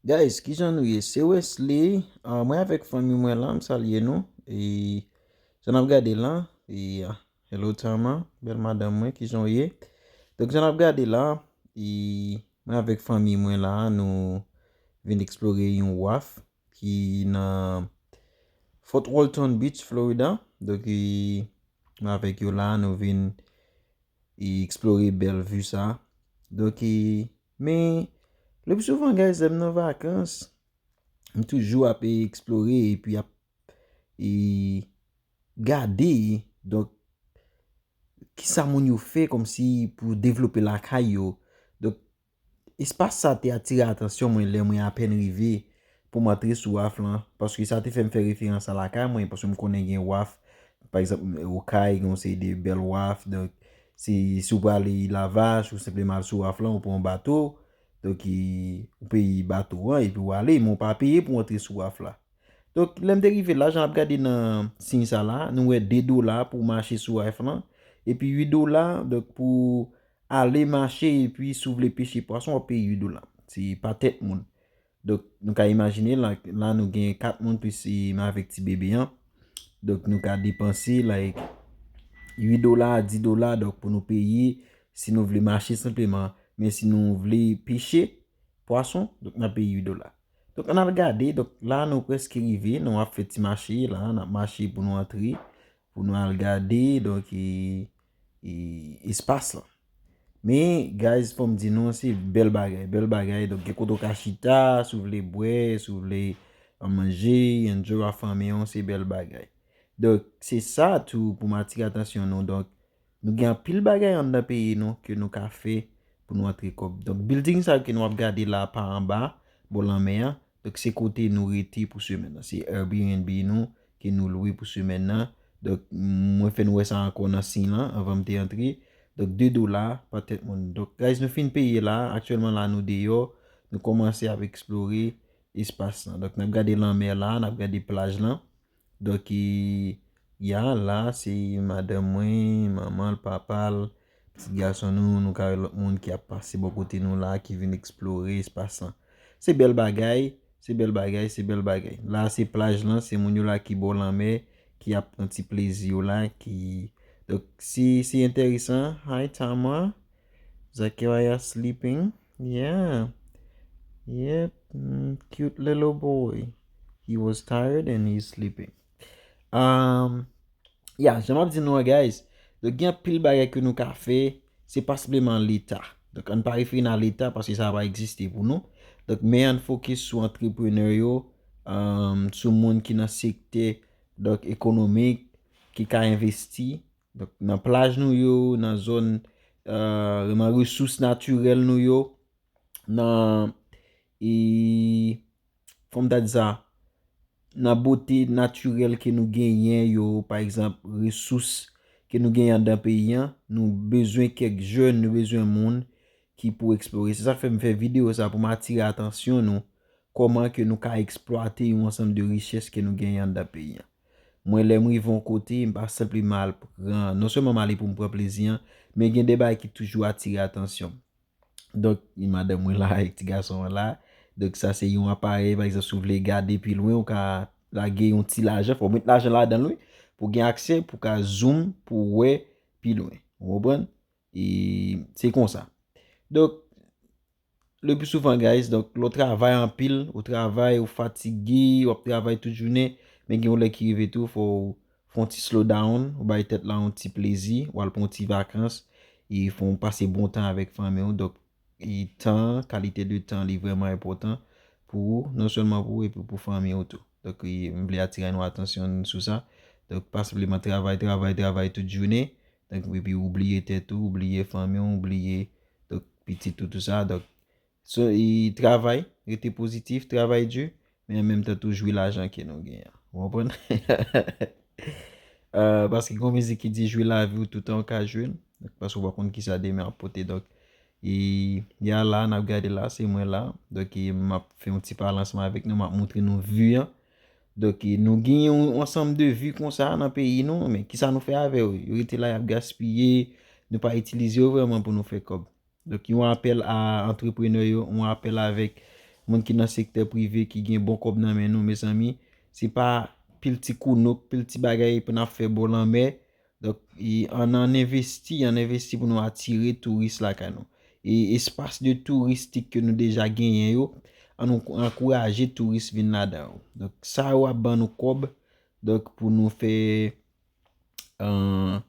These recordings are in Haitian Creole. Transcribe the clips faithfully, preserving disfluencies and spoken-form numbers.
Guys, kijan nou ye? Se Wesley. Ah, mwen avèk fanmi mwen la, m salye nou. E jan n ap gade la, e, ah, hello Tama, bèl madanm mwen, kijan w ye? Donk, jan n ap gade la, e mwen avèk fanmi mwen la, nou vin eksplore yon waf ki nan Fort Walton Beach, Florida. Donk, e, mwen avèk yo la, nou vin e eksplore bèl vi sa. Donk, e, men, le pli souvan, guys, lè m nan vakans, m toujou ap, e, eksplore epi ap, e, gade, donk, kisa moun yo fè kòmsi pou devlope lakay yo. Donk, espas sa te atire atansyon mwen lè mwen apèn rive pou m antre sou waf lan, paske sa te fè m fè referans a lakay mwen, paske m konnen gen waf, pa egzanp, Okay, gen yon seri de bèl waf, donk, si, si w prale Lavach, ou senpleman al sou waf lan, ou pran yon bato, donk, e, ou peye bato an, epi w ale, men w pa peye pou w antre sou waf la. Donk, lè m te rive la, jan n ap gade nan siy sa la, nou wè de dola pou mache sou waf lan, epi uit dola, donk, pou ale mache, epi si w vle peche pwason, w ap peye uit dola. Se pa tèt moun. Donk, nou ka imajine, la, la nou gen kat moun plis, e, m avèk ti bebe an. Donk, nou ka depanse, like, uit dola, dis dola, donk, pou nou peye, si nou vle mache senpleman. Men si nou vle peche pwason, donk, n ap peye uit dola. Donk, ann al gade, donk, la, nou prèske rive, nou ap fè ti mache, la, n ap mache pou nou antre, pou nou al gade, donk, e, e, espas lan. Men, guys, fò m di nou, se bèl bagay, bèl bagay. Donk, gen kote w ka chita, si w vle bwè, si w vle, e, manje, enjoy ak fanmi w, se bèl bagay. Donk, se sa tou pou m atire atansyon nou. Donk, nou gen anpil bagay anndan peyi nou ke nou ka fè pou nou antre kòb. Donk, building sa yo ke nou ap gade la pa anba, bò lanmè an, donk, se kote nou rete pou semèn nan. Se Airbnb nou ke nou lwe pou semèn nan. Donk, mwen fè nou wè sa ankò nan siy lan anvan m te antre. Donk, de dola pa tèt moun. Donk, guys, nou fin peye la. Aktyèlman, la, nou deyò. Nou kòmanse ap eksplore espas lan. Donk, n ap gade lanmè la, n ap gade plaj lan. Donk, e, ya, la, se madanm mwen, manman l, papa l, ti gason nou, nou ka wè lòt moun ki ap pase bò kote nou la, ki vin eksplore espas lan. Se bèl bagay, se bèl bagay, se bèl bagay. La, se plaj lan, se moun yo la ki bò lanmè, ki ap pran ti plezi yo la, ki, donk, se, se enteresan. Hi, Tama. Zachariah sleeping. Yeah. Yep. Mm, cute little boy. He was tired and he's sleeping. Um, yeah, jan m ap di nou an, guys. Donk, gen anpil bagay ke nou ka fè. Se pa senpleman Leta. Donk, ann pa refere n a Leta paske sa pa egziste pou nou. Donk, men ann fokis sou antreprenè yo, um, sou moun ki nan sektè, donk, ekonomik, ki ka envesti. Donk, nan plaj nou yo, nan zòn, e, nan resous natirèl nou yo, nan, e, fò m ta di sa, nan bote natirèl ke nou genyen yo, pa egzanp, resous ke nou genyen anndan peyi an, nou bezwen kèk jèn, nou bezwen moun ki pou eksplore. Se sa k fè m fè videyo sa pou m atire atansyon nou, kòman ke nou ka eksplwate yon ansanm de richès ke nou genyen anndan peyi an. Mwen, lè m rive yon kote, m pa senpleman al pran, non sèlman m ale pou m pran plezi an, men gen de bagay ki toujou atire atansyon m. Donk, madanm mwen la avèk ti gason an la. Donk, sa se yon aparèy, pa egzanp, si w vle gade pi lwen, ou ka lage yon ti lajan, fò w met lajan ladan l, wi, pou w gen aksè, pou w ka zoom, pou w wè pi lwen. Ou konprann? E se konsa. Donk, le pli souvan, guys, donk, lè w travay anpil, ou travay, ou fatige, w ap travay tout jounen, men gen yon lè ki rive tou, fò w fè yon ti slow down, ou bay tèt la yon ti plezi, ou al pran yon ti vakans, e fò w pase bon tan avèk fanmi w. Donk, e tan, kalite de tan, li vrèman enpòtan pou ou, non sèlman pou ou, epi pou fanmi w tou. Donk, e, m vle atire nou atansyon sou sa. Donk, pa senpleman travay, travay, travay tout jounen. Donk, epi ou bliye tèt ou, ou bliye fanmi w, ou bliye, donk, pitit ou, tout sa. Donk, so, e, travay, rete pozitif, travay di, men an menm tan tou jwi lajan ke nou genyen an. Ou konprann? E, paske gen yon mizik ki di jwi lavi w toutan w ka jwi l. Donk, paske w pa konn kisa demen ap pote. Donk, e, ya la, n ap gade la, se mwen la. Donk, e, m ap fè yon ti pale ansanm avèk nou, m ap montre nou vi an. Donk, e, nou gen yon ansanm de vi konsa nan peyi nou, men kisa nou fè avè yo? Yo rete la, y ap gaspiye, nou pa itilize yo vrèman pou nou fè kòb. Donk, yon apèl a antreprenè yo, yon apèl avèk, Moun ki nan sektè prive ki gen bon kòb nan men nou, mezanmi, se pa pil ti kounouk, pil ti bagay pou n ap fè bò lanmè. Donk, e, ann, ann envesti, ann envesti pou nou atire touris lakay nou. E espas de touristik ke nou deja genyen yo, ann nou ankouraje touris vin ladan yo. Donk, sa yo ap ban nou kòb, donk, pou nou fè, euh,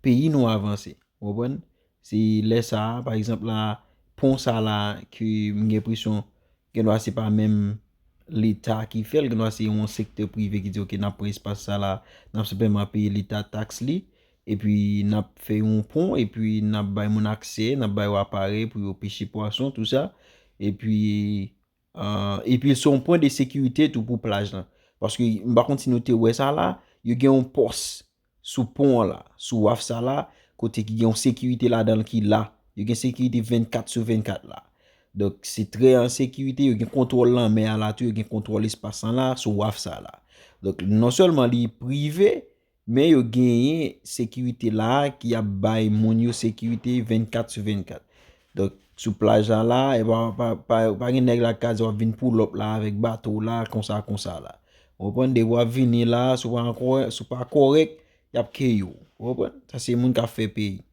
peyi nou avanse. Ou konprann? Se lè sa a, pa egzanp la, pon sa la, ke m gen enpresyon, gen dwa se pa menm Leta ki fè l, gen dwa se yon sektè prive ki di, "Ok, n ap pran espas sa la, n ap senpleman peye Leta taks li, epi n ap fè yon pon, epi n ap bay moun aksè, n ap bay yo aparèy pou yo peche pwason, tou sa." Epi, euh, epi se yon pwen de sekirite tou pou plaj lan. Paske m pa konn si nou te wè sa la, yo gen yon pòs sou pon an la, sou waf sa la, kote ki gen yon sekirite ladan l ki la. Yo gen sekirite vennkat sou vennkat la. Donk, se trè an sekirite, yo gen kontwòl lanmè a la tou, yo gen kontwòl espas lan la, sou waf sa la. Donk, non sèlman li prive, men yo genyen sekirite la ki ap bay moun yo sekirite vennkat sou vennkat. Donk, sou plaj la la, e pa, pa, pa, pa gen nèg la k ka di w ap vin pull up la avèk bato w la, konsa, konsa la. Ou konprann? Depi w ap vini la, si w pa ankò, si w pa kòrèk, y ap K O w. Ou konprann? Sa se moun k ap fè peyi.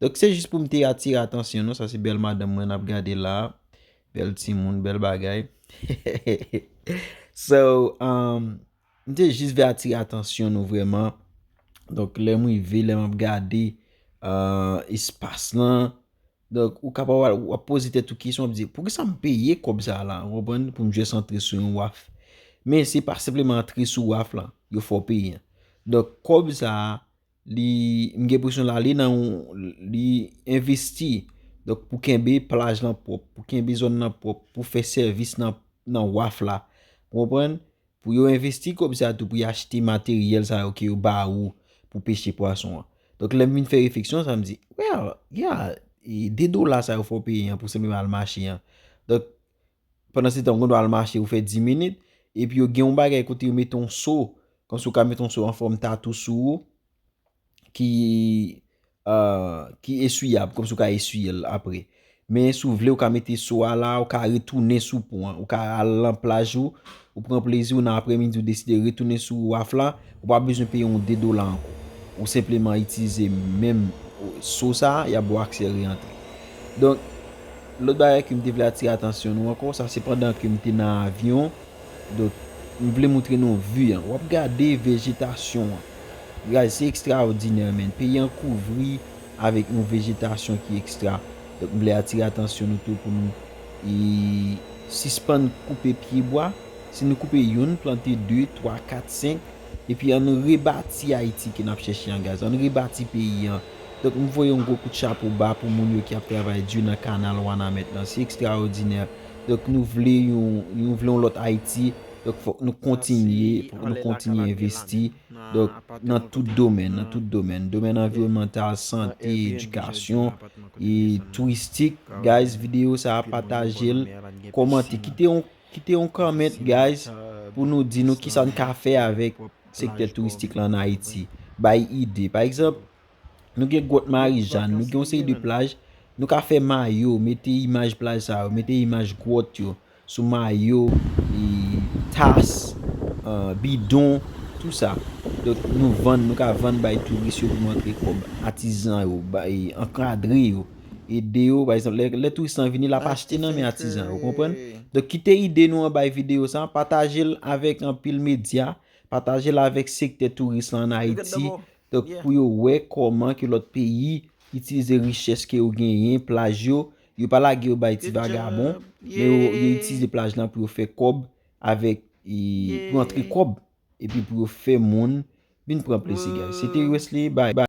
Donk, se jis pou m te atire atansyon nou. Sa se bèl madanm mwen n ap gade la. Bèl timoun, bèl bagay. So, um, m te jis vle atire atansyon nou vrèman. Donk, lè m rive, lè m ap gade, euh, espas lan, donk, ou kapab al, w ap poze tèt ou kesyon, w ap di, "Poukisa m peye kòb sa la?" Ou konprann? Pou m jis antre sou yon waf. Men se pa senpleman antre sou waf lan, yo fè w peye. Donk, kòb sa a, li, m gen enpresyon l ale nan yon, li envesti. Donk, pou kenbe plaj lan pwòp, pou kenbe zòn nan pwòp, pou fè sèvis nan, nan waf la. Ou konprann? Pou yo envesti kòb sa tou, pou y achte materyèl sa yo ke yo ba ou pou peche pwason an. Donk, lè m vin fè refleksyon sa, m di, "Well, yeah, e de dola sa yo fè w peye an pou senpleman al mache an." Donk, pandan se tan, ou gen dwa al mache, ou fè dis minit, epi yo gen yon bagay kote yo mete yon so, kòmsi ou ka mete yon so an fòm tatou sou ou, ki, euh, ki eswiyab, kòmsi ou ka eswiye l apre. Men si w vle, ou ka mete so a la, ou ka retounen sou pon an, ou ka al nan plaj ou, ou pran plezi w nan aprèmidi, ou deside retounen sou waf la, ou pa bezwen peye yon de dola ankò. Ou senpleman itilize menm so sa a, y ap ba w aksè re-antre. Donk, lòt bagay ke m te vle atire atansyon nou ankò, sa se pandan ke m te nan avyon, donk, m vle montre nou vi an. W ap gade vejetasyon an. Guys, se ekstraòdinè, man. Peyi an kouvri avèk yon vejetasyon ki ekstra. Donk, m vle atire atansyon nou tou pou nou, e, sispann koupe pyebwa. Si nou koupe youn, plante de, twa, kat, senk. Epi ann rebati Ayiti ke n ap chèche an, guys. Ann rebati peyi an. Donk, m voye yon gwo kout chapo ba pou moun yo ki ap travay di nan kanal Wanament lan. Se ekstraòdinè. Donk, nou vle yon, nou vle yon lòt Ayiti. Donk, fòk nou kontinye, fòk nou kontinye envesti. Donk, nan tout domèn, nan tout domèn. Domèn anviwònmantal, sante, edikasyon, e touristik. Guys, videyo sa a, pataje l, kòmante, kite yon, kite yon comment, guys, pou nou di nou kisa n ka fè avèk sektè touristik la ann Ayiti. Bay ide. Pa egzanp, nou gen gwòt Marijàn, nou gen yon seri de plaj, nou ka fè mayo, mete imaj plaj sa yo, mete imaj gwòt yo sou mayo, e, tas, e, bidon, tou sa. Donk, nou vann, nou ka vann bay touris yo pou nou antre kòb. Atizan yo, bay, ankadre yo, ede yo. Pa egzanp, lè, lè touris lan vini, l ap achte nan men atizan yo, ou konprann? Donk, kite ide nou an bay videyo sa, pataje l avèk anpil medya, pataje l avèk sektè touris lan ann Ayiti. Donk, pou yo wè kòman ke lòt peyi itilize richès ke yo genyen, plaj yo, yo pa lage yo bay ti vagabon, men yo, yo itilize plaj lan pou yo fè kòb avèk, e, pou antre kòb, epi pou yo fè moun vin pran plezi, guys. Se te Wesley, bye.